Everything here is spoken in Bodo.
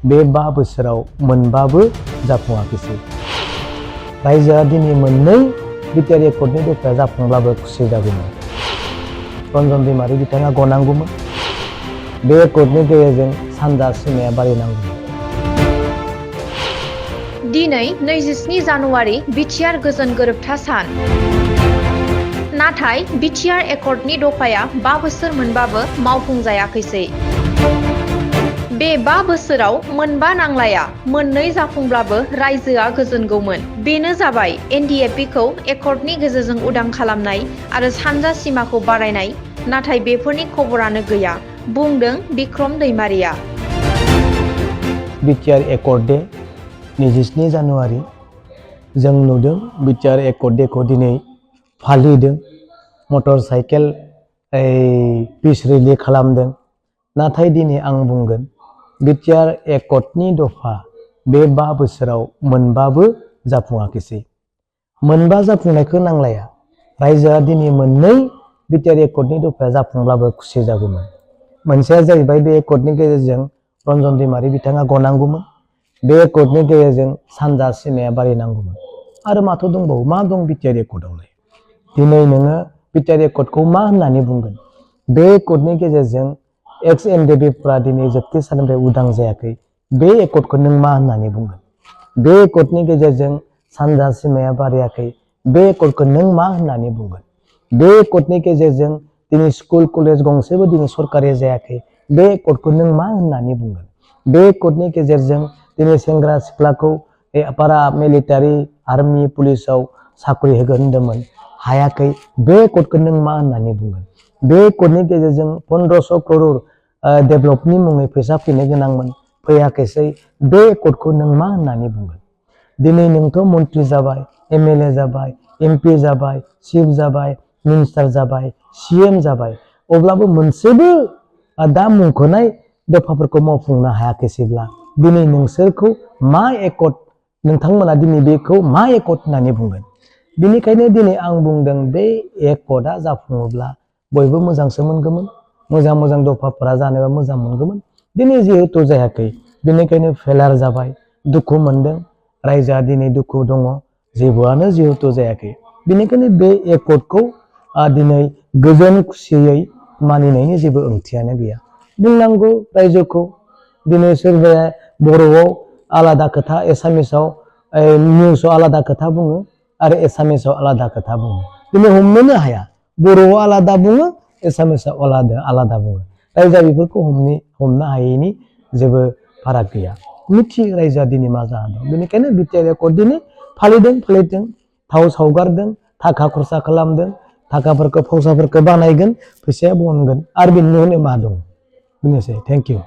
बे 5 बोसोराव मोनबाबो जाफुङाखैसै। रायजोआ दिनै मोननै बिटिआर एकर्डनि दफाया जाफुंब्लाबो खुसि जागौमोन। रन्जन दैमारि बिथाङा गनांगौमोन। बे एकर्डनि गेजेरजों सानजा सिमाया बारायनांगौमोन। दिनै 27 जानुवारि बिटिआर गोजोन गोरोबथा सान। नाथाय बिटिआर एकर्डनि दफाया 5 बोसोर मोनबाबो मावफुंजायाखैसै। बे 5 बोसोराव मोनबा नांलाया, मोननै जाफुंब्लाबो रायजोआ गोजोनगौमोन। बेनो जाबाय एनडिएफबिखौ एकर्डनि गेजेरजों उदां खालामनाय आरो सानजा सिमाखौ बारायनाय। नाथाय बेफोरनि खबरानो गैया, बुंदों Bikram Daimaria. BTR accord day 27 January जों नुदों बिटिआर एकर्ड डेखौ दिनै फालिदों। मटर साइकेल पिस रिलि खालामदों। नाथाय दिनै आं बुंगोन बिटिआर एकर्डनि दफा बे 5 बोसोराव मोनबाबो जाफुङाखैसै। मोनबा जाफुंनायखौ नांलाया। रायजोआ दिनै मोननै बिटिआर एकर्डनि दफाया जाफुंब्लाबो खुसि जागौमोन। मोनसेया जाहैबाय बे एकर्डनि गेजेरजों रन्जन दैमारि बिथाङा गनांगौमोन। बे एकर्डनि गेजेरजों सानजा सिमाया बारायनांगौमोन। आरो माथो दंबावो? मा दं बिटिआर एकर्डआवलाय? दिनै नोङो बिटिआर एकर्डखौ मा होननानै बुंगोन? बे एकर्डनि गेजेरजों एक्स एनडिएफबिफ्रा दिनै जोबथेसालिनिफ्राय उदां जायाखै। बे एकर्डखौ नों मा होननानै बुंगोन? बे एकर्डनि गेजेरजों सानजा सिमाया बारायाखै। बे एकर्डखौ नों मा होननानै बुंगोन? बे एकर्डनि गेजेरजों दिनै स्कुल कलेज गंसेबो दिनै सरकारि जायाखै। बे एकर्डखौ नों मा होननानै बुंगोन? बे एकर्डनि गेजेरजों दिनै सेंग्रा सिख्लाखौ पारा मिलिटारि आर्मि पुलिसाव साख्रि होगोन होनदोंमोन, हायाखै। बे एकर्डखौ नों मा होननानै बुंगोन? बे एकर्डनि गेजेरजों 1500 करोड़ डेभेलपनि मुङै फैसा फैनो गोनांमोन, फैयाखैसै। बे एकर्डखौ नों मा होननानै बुंगोन? दिनै नोंथ' मन्त्रि जाबाय, एमएलए जाबाय, एमपि जाबाय, चिफ जाबाय, मिनिस्टार जाबाय, सिएम जाबाय। अब्लाबो मोनसेबो दा मुंख'नाय दफाफोरखौ मावफुंनो हायाखैसैब्ला दिनै नोंसोरखौ मा एकर्ड, नोंथांमोना दिनै बेखौ मा एकर्ड होननानै बुंगोन? बेनिखायनो दिनै आं बुंदों बे एकर्डआ जाफुङोब्ला बयबो मोजांसो मोनगौमोन। मोजां मोजां दफाफोरा जानोबा मोजां मोनगौमोन। दिनै जिहेथु जायाखै, बेनिखायनो फेलार जाबाय, दुखु मोनदों। रायजोआ दिनै दुखु दङ, जेबोआनो जिहेथु जायाखै। बेनिखायनो बे एकर्डखौ दिनै गोजोन खुसियै मानिनायनि जेबो ओंथियानो गैया। बुंनांगौ रायजोखौ। दिनै सोरबाया बर'आव आलादा खोथा, एसामिसाव निउसाव आलादा खोथा बुङो आरो एसामिसाव आलादा खोथा बुङो। दिनै हमनोनो हाया। बर'आव आलादा बुङो, एसामिसाव आलादा बुङो। रायजोआ बेफोरखौ हमनो हायैनि जेबो फाराग गैया। मिथियो रायजोआ दिनै मा जाना दं। बेनिखायनो बिटिआर एकर्ड दिनै फालिदों, थाव सावगारदों, थाखा खरसा खालामदों, थाखाफोरखौ फौसाफोरखौ बानायगोन, फैसाया बनगोन आरो बेनि उनाव मा दं? बेनोसै। Thank you.